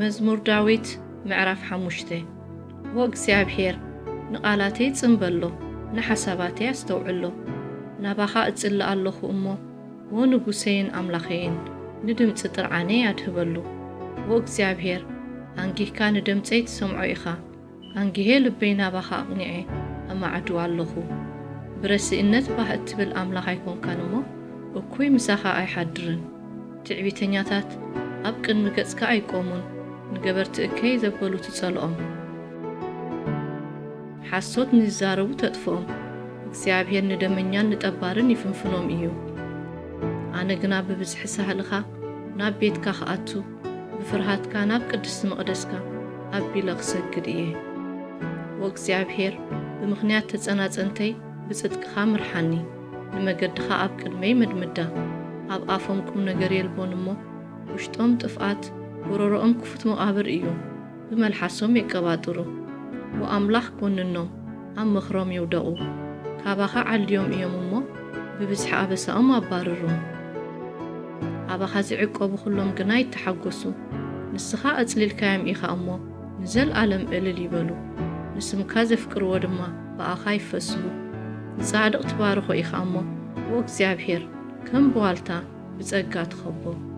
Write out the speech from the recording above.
መዝሙር ዳዊት ምዕራፍ ሓሙሽተ። ወእግዚኣብሔር፣ ንቓላተይ ጽን በሎ፣ ንሓሳባተይ ኣስተውዕሎ። ናባኻ እጽሊ ኣለኹ እሞ፣ ወንጉሰይን ኣምላኸይን፣ ንድምጺ ጥርዓነይ ኣድህበሉ። ወእግዚኣብሔር፣ ኣንጊህካ ንደምጸይ ትሰምዖ ኢኻ። ኣንጊሄ ልበይ ናባኻ ኣቕኒዐ፣ ኣማዕድው ኣለኹ። ብረሲእነት ባህ እትብል ኣምላኽ ኣይኮንካን እሞ፣ እኩይ ምሳኻ ኣይሓድርን። ትዕቢተኛታት ኣብ ቅድሚ ገጽካ ኣይቆሙን፣ ንገበርቲ እከይ ዘበሉ ትጸልኦም። ሓሶት ንዝዛረቡ ተጥፍኦም፣ እግዚኣብሔር ንደመኛን ንጠባርን ይፍንፍኖም እዩ። ኣነ ግና ብብዝሒ ሳህልኻ ናብ ቤትካ ክኣቱ፣ ብፍርሃትካ ናብ ቅድስቲ መቕደስካ ኣቢለ ክሰግድ እየ። ወእግዚኣብሔር፣ ብምኽንያት ተጸናጸንተይ ብጽድቅኻ ምርሓኒ፣ ንመገድኻ ኣብ ቅድመይ መድምዳ። ኣብ ኣፎም ቁም ነገር የልቦን እሞ፣ ውሽጦም ጥፍኣት፣ ጎረሮኦም ክፉት መቓብር እዩ። ብመልሓሶም የቀባጥሩ፣ ወኣምላኽ ኮንኖም፣ ኣብ ምኽሮም ይውደቑ። ካባኻ ዓልዮም እዮም እሞ፣ ብብዝሒ ኣበሳኦም ኣባርሮም። ኣባኻ ዝዕቀቡ ኩሎም ግና ይተሓጎሱ። ንስኻ ኣጽሊልካዮም ኢኻ እሞ፣ ንዘልኣለም እልል ይበሉ። ንስምካ ዘፍቅርዎ ድማ ብኣኻ ይፈስሁ። ንጻድቕ ትባርኾ ኢኻ እሞ፣ ወእግዚኣብሔር፣ ከም ብዋልታ ብጸጋ ትኸቦ።